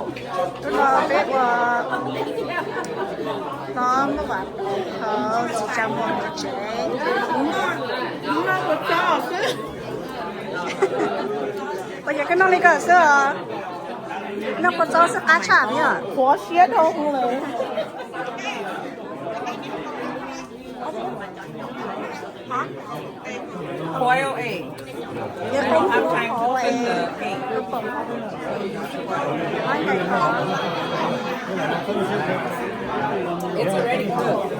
Hnub no peb ua tob muaj vam thov tsis tsa muag mus tsev. Ua cas koj noj li ko xwb os? Noj kua txob xwb qab tshaj li os. Qhuav siab dhau hwv lawm. Boil egg. I'm trying to put the egg. It's already cooked.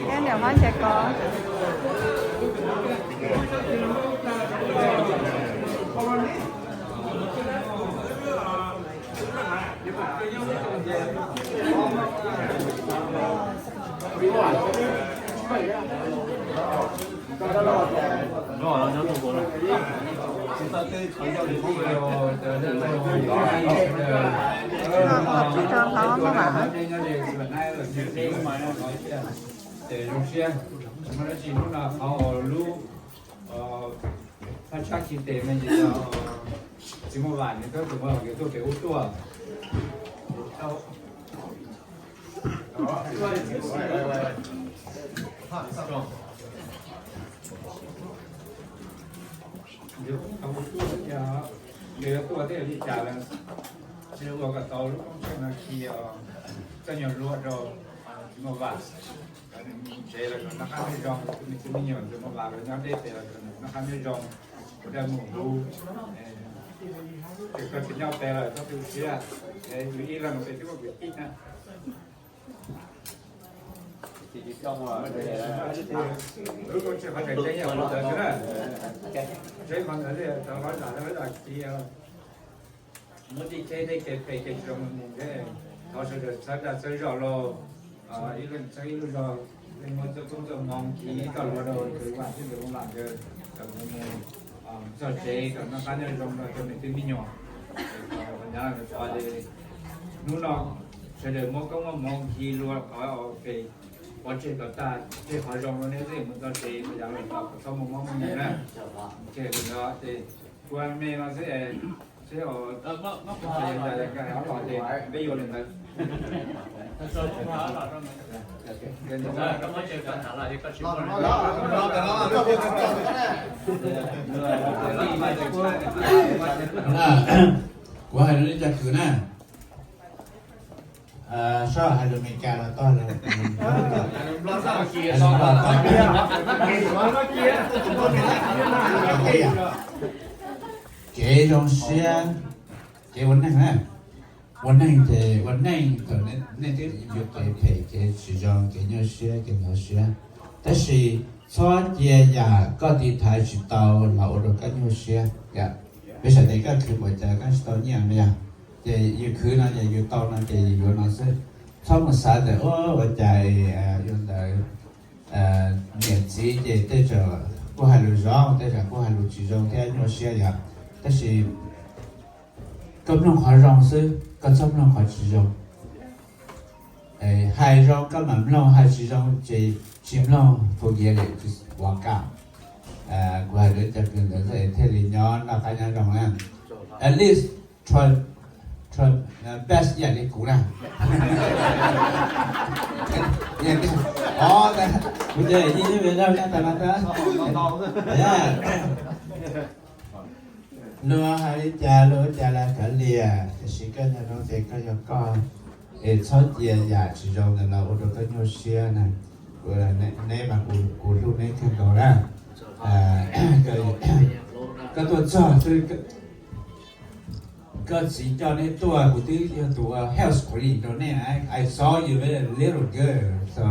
Eb, niam hlob nce ko. Ces zoo siab, muaj dab tsi hnub no qhov uas lub thaj tsam khi tes me ntsis no tsis muaj vam, nws twb tus muaj kev tuaj kev ub tuaj. Yog tuaj thiaj li cas lawm, ua kom tau lub koob tsheej no khi txoj nyuag luag rau tsis muaj vam. Nws mus tsev los kom noj qab nyob zoo, tus me txiv me nyuam tus muaj vam los nyob deb pem los kom noj qab nyob zoo, ua dej mus huv. Ces koj tsis nyob pem los txhob tu siab, yus ib leeg pem twb muaj kwv tij na. Lub koob tsheej qhov tseem ceeb yog qhov ntawd xwb na. Tseeb qhov ntawd li tau qhov zam qhov zam kiag. Muab txij tsheb tej kev phem kev tsis zoo mus thiab, thov sawv daws txhawb dag txhawb zog los, ib leeg txhawb ib lub zog, leej muab txoj koob txoj hmoov khi txoj hlua rau tus vam thiab tus vam ntawd kom mus txog tsev kom noj qab nyob zoo rau cov me tub me nyuam. Nyob los thov ces hnub no sawv daws muab koob muab hmoov khi hlua qhov pem, pov tseg kom tag tseg qhov zoo rau nej xwb, mus txog tsev mus yav los kom txhob muaj mob muaj nkeeg na. Ces li ntawd ces kuv me no xwb, seb peb yuav li ntawd. Kuv hais rau nej cov kwv na, soj hais lus Amelikas los tau, kev zoo siab, kev ua neeg na. Ua neeg ces ua neeg thaum nej twb yuav kev phem kev tsis zoo kev nyuaj siab kev ntxhov siab, tab sis txhob cia yam koj tiv thaiv tsis tau los ua rau koj nyuaj siab. Peb sawv daws koj khwv npaum cas koj tsis tau nyiaj no yog, ces yus khwv no ces yus tau no ces yus yuav no xwb. Txhob mus xav tias ua cas yuav ntawd niam txiv ces tej zaum kuj hais lus zoo, tej zaum kuj hais lus tsis zoo thiab nyuaj siab yom. Tab sis koj mloog qhov zoo xwb, koj txhob mloog qhov tsis zoo. Hais zoo koj mam mloog, hais tsis zoo ces tsis mloog, forget it, just walk out. Kuv hais rau cov kwv ntawd thiaj li nyob noj qab nyob zoo na. At least try, try best ib yam li kuv na. Kuv ces yeej nyob Vietnam na, tas no tas. Luag hais li cas luag ua cas los kav liam, tiam sis koj nyob no ces koj yog koj, es txhob cia yam tsis zoo ntawd los ua rau koj nyuaj siab na. Kuv, neb mas kuv, kuv hlub neb kawg nkaus na. Koj tuaj txog xwb, koj txiv coj neb tuaj, kuv twb yog tus ua house clean rau neb na. I saw you were a little girl, so,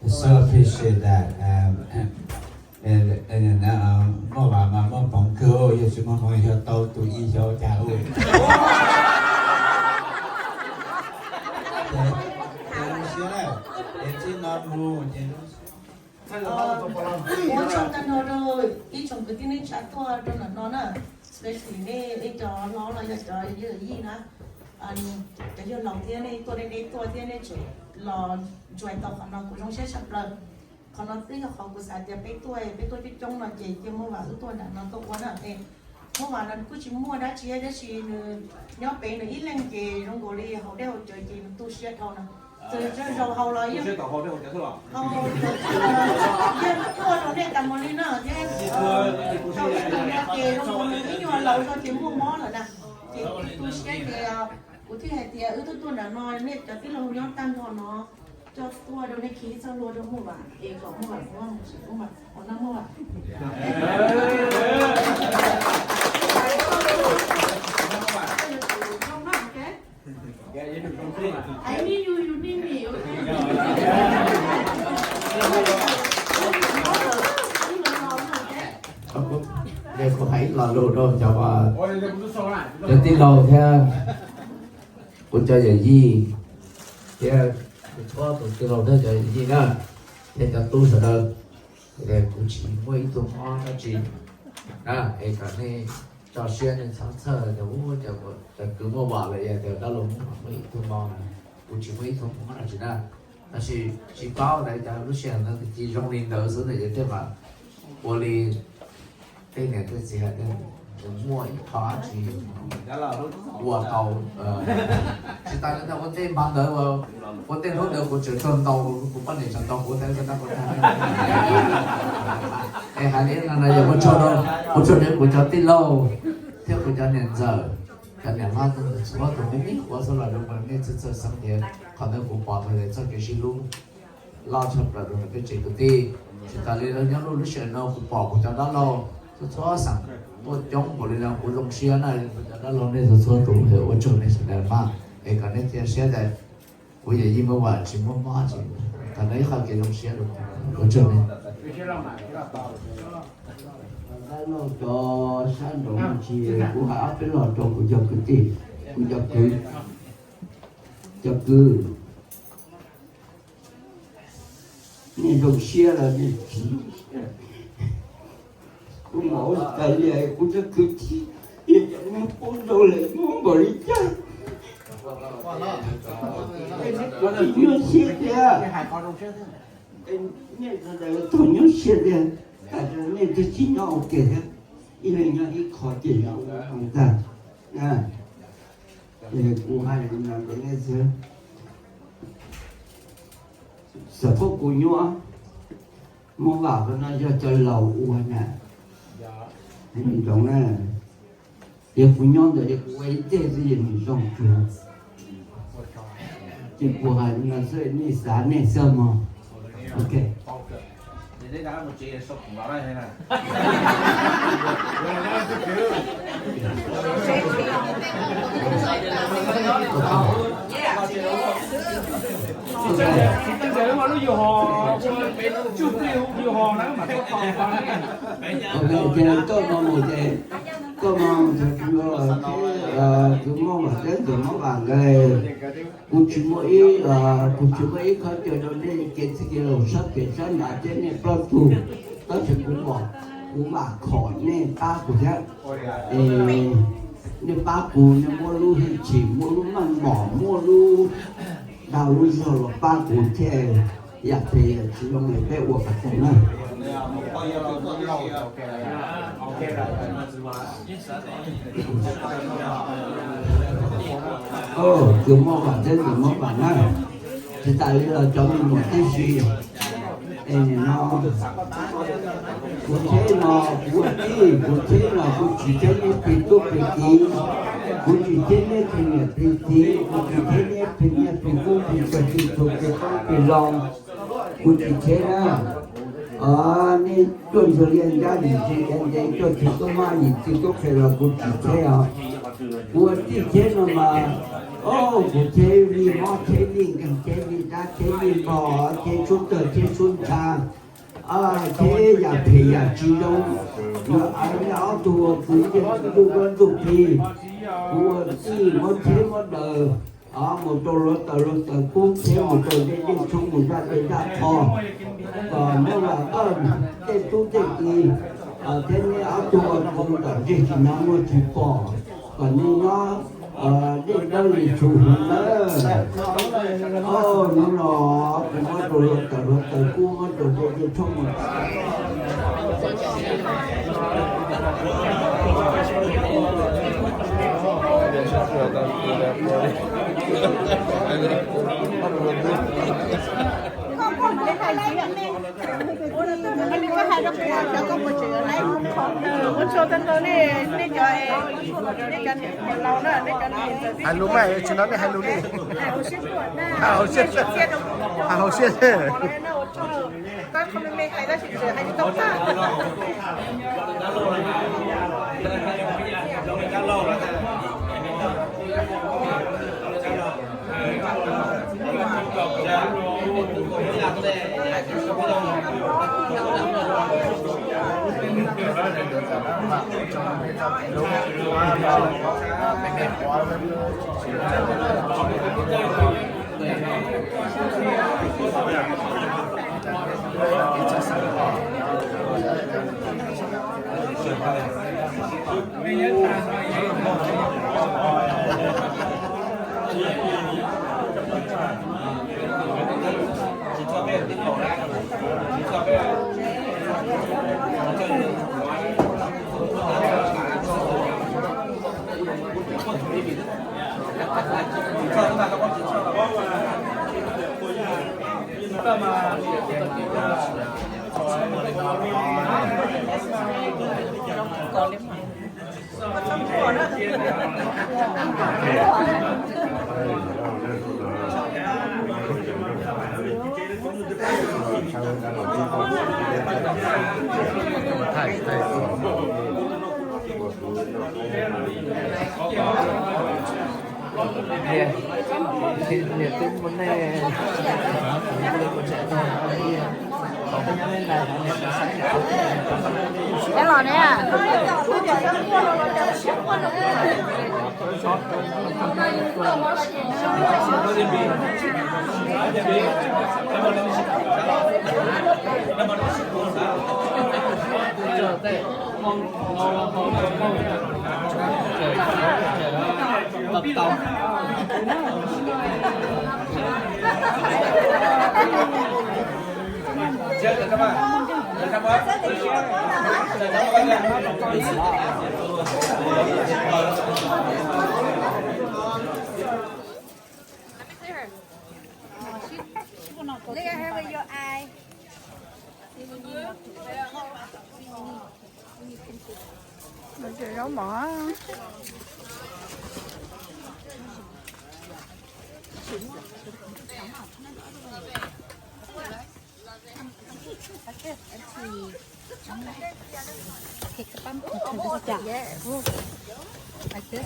so appreciate that. Muaj vas mas muaj hmoov kawg, yog tsis muaj hmoov yog tau tus ib xyov cas ua. Ces zoo siab na, ces txij no mus ces zoo siab. Ua tsaug tag nrho rau ib tsoom kwv tij neej tsa tuaj rau ntawm no na, especially nej ib cov hlob los yog cov yawg yij na, cov yawg laus thiab nej tuaj, nej tuaj thiab nej tseem los enjoy tau qhov no kuv zoo siab tshaj plaws. Qhov no twb yog qhov kuv xav tias peb tuaj, peb tuaj coob coob no ces cia Muaj Vas wb tuaj nram no tuaj ua na. Muaj Vas no nws kuj tsis muaj dab tsi tab sis nws nyob pem nws ib leeg ces zoo nkaus li haus dej haus cawv ces nws tu siab dhau na. Txawm zaum haus los yeej, yeej tuaj rau nej tas mus li no thiab. Rau ib ntus no ces zoo nkaus nws ib nyuag laus zog ces muaj mob lawm na, ces tu siab ces kuv thiaj hais tias wb tuaj tuaj nram no nej cov tij laug nyob tag nrho no coj tuaj rau nej khi txoj hlua rau Muaj Vas es kom Muaj Vas muab mus sim ub mas ua no Muaj Vas. Kuv hais ib lo lus rau cov, cov tij laug thiab kuv cov yawm yij thiab kuv txhua tus tij laug thiab cov yawm yij na, thiab cov tub sawv daws, kuv tsis muaj ib tug mob dab tsi na, es kom nej tso siab, nej txhob txhawj tias ub, cov kwv Muaj Vas lawm yog tias dab laug Muaj Vas muaj ib tug mob na, kuv tsis muaj ib tug mob dab tsi na. Tab sis tsis paub tias cas lub sij hawm ntawd twb cia zoo li ntawd xwb na, yog tej mam ua li tej niam tej txiv hais tias muaj ib qho dab tsi ua tau. Tsis tas li ntawd ua tej npav ntawd, ua tej hnub ntawd kuv tseem tau ntaus kuv poj niam tseem ntaus kuv tab tab tab. Es hais li no yog ua tsaug, ua tsaug rau kuv cov tij laug thiab kuv cov niam ntxawm, cov niam hlob txhua tus, nej txhua tus nej xav los rau nej txhua txhua xeem tias qhov ntawd kuv pom tau txoj kev sib hlub loj tshaj plaws rau peb tsev kwv tij. Tsis tas li ntawd nyob rau lub sij hawm no kuv pom kuv cov dab laug txhua txhua xeem tuaj coob npaum li no kuv zoo siab na, kuv cov dab laug nej txhua txhua tus ua tsaug nej sawv daws mas, es kom nej cia siab tias kuv yawm yij Muaj Vas tsis muaj mob tsis, qhov no ib qho kev zoo siab rau, ua tsaug nej. Dab laug cov sab nraud tsis, kuv hais ob peb lo rau kuv cov kwv tij, kuv cov kwv, cov kwv, nej zoo siab los nej tsis zoo siab. Kuv mam ua li cas li kuv cov kwv tij, nej cov neeg pub rau lawm muab npaum li cas. Kuv tsis nyuaj siab tiag. Nej sawv daws tau nyuaj siab tiag, nej twb tsis nyob ua ke thiab, ib leeg nyob ib qho ces zoo tag. Kuv hais li no rau nej xwb. Xav pub kuv nyuaj, Muaj Vas no yog cov laus ua na, nyob ntawd yog kuv nyob ntawd yog kuv ua ib teg xwb yog nws zoo kawg. Ces kuv hais li no xwb nej xav nej xwb mog. Ok. Ok, ces koj no mus ces koj no mus, kwv Muaj Vas thiab ntxawm Muaj Vas nkawd, kuv tsis muaj ib, kuv tsis muaj ib qho chaw rau nej kev txij kev laus sab pem sab nrad thiab nej plaub tug, tab sis kuv mam, kuv mam khom nej pab kuv thiab. Nej pab kuv, nej muab lub hwj chim, muab lub meej mom, muab lub dag lub zog los pab kuv thiab. Yam phem yam tsis zoo li peb ua kom tau na. Kwv Muaj Vas thiab ntxawm Muaj Vas na, tsis tas li los cov me nyuam tib si, No, kuv tsheb no, kuv ua tij, kuv tsheb no kuv tsis tsheb neb plig tub plig kiv, kuv tsis tsheb neb plig niam plig txiv, kuv tsis tsheb neb plig niam plig tub plig txiv plig tub plig qoob plig loo, kuv tsis tsheb na. Nej tuaj ntsuag liaj ncab yim tsis kev ntev, tuaj tsis tub mab yim tsis tub qhe los kuv tsis tsheb os. Kuv ua tij tsheb no mas, o, kuv tsheb vij mob, tsheb vij nkeeg, tsheb vij dab, tsheb vij npog, tsheb sub tawg, tsheb sub ntsha, tsheb yam phem yam tsis zoo. Yog ais ob tug ua kuv ntuj duab ntuj plig, kuv ua tij muab tsheb muab daws, mus rau hluav taws hluav taws kub, tsheb mus rau dej dej tshoob mus zaj dej zaj qho, kom muab los tej tub tej kiv thiab neb ob tug ua kuv kom ntsej tsis hnov muag tsis pom, kom nej nyob dej dawb li tshus hwv nawb. Hnub no kuv muab rau hluav taws hluav taws kub, muab rau dej dej tshoob mus. Hais lus mas tsis hnov nej hais lus li. Hais hauv siab, hais hauv siab. Peb los ne. Look at her with your eye. Zaub mov.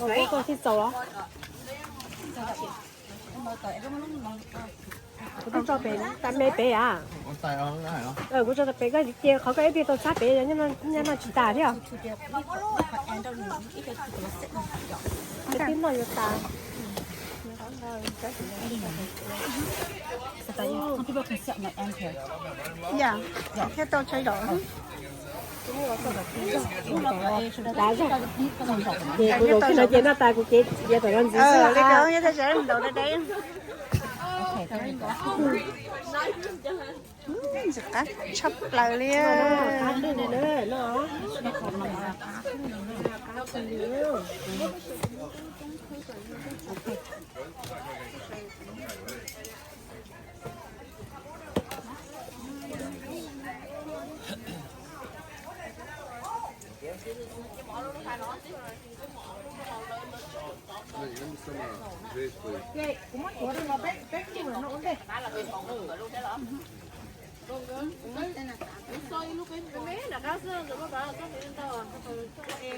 Ua koj thiaj txaus los? Kuv twb tso pem, tas me pem a. Kuv tso pem koj cia qhov koj ib pliag tau txhab pem, nyob no tsis tas thiab. Peb twb noj yuav tas. Yam, thiab tau tshai zom. Ces kuv zaum kiag no ces noj tas kuv cev yav tom no ntxiv xwb. Ntxim qab tshaj plaws li. Kuv muab tuav rau no peb, peb hnub no ua ntej.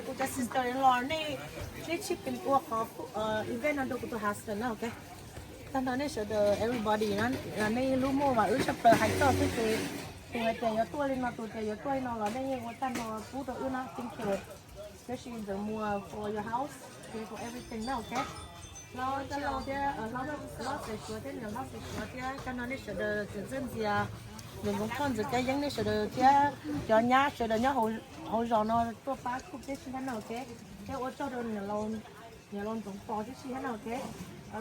Kuv cov sister in law, nej, nej tsis pes ua qhov event no rau kuv tus husband na, ok. Tag nrho nej sawv daws everybody, nej lub muaj mas wb tshaj plaws hais txog xwb ces tus hais tias yuav tuaj li no, tus tias yuav tuaj li no los nej yeej ua tag nrho pub rau wb na, thank you. Especially the mua for your house, pay for everything na, ok. Hlob Txhiaj Lauj thiab hlob Xaiv Suav thiab niam hlob Xaiv Suav thiab tag nrho nej sawv daws, txwv ntxwb ntxias, ntxoov Thoj, ntxwv Kab Yeeb, nej sawv daws thiab cov nyab sawv daws nyob hauv zos no tuaj pab kuj peb sib hab no, ok. Thiab ua tsaug rau niam laus Ntxoov Pov tib si hab no, ok.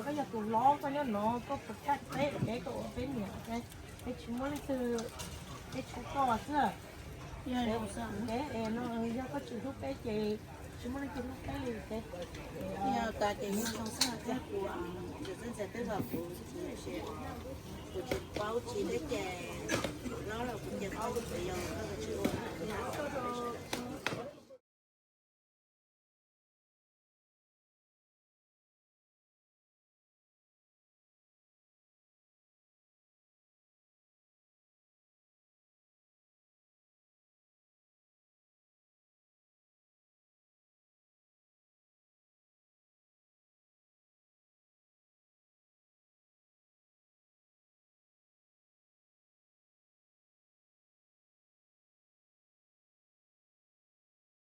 Koj yog tus hlob, koj nyob no koj protect peb, peb koj ua peb niam, ok. Peb tsis muaj leej twg, peb tshuav koj xwb. Yog koj tsis hlub peb ces tsis muaj leej twg hlub peb li, ok. Yog tas ces yog zoo xwb thiab kuv, ntxwv ntxias twb los kuv, kuv tsis paub tsis thiab ces, hlob los kuv ces paub kuv tsis yog koj tsis ua.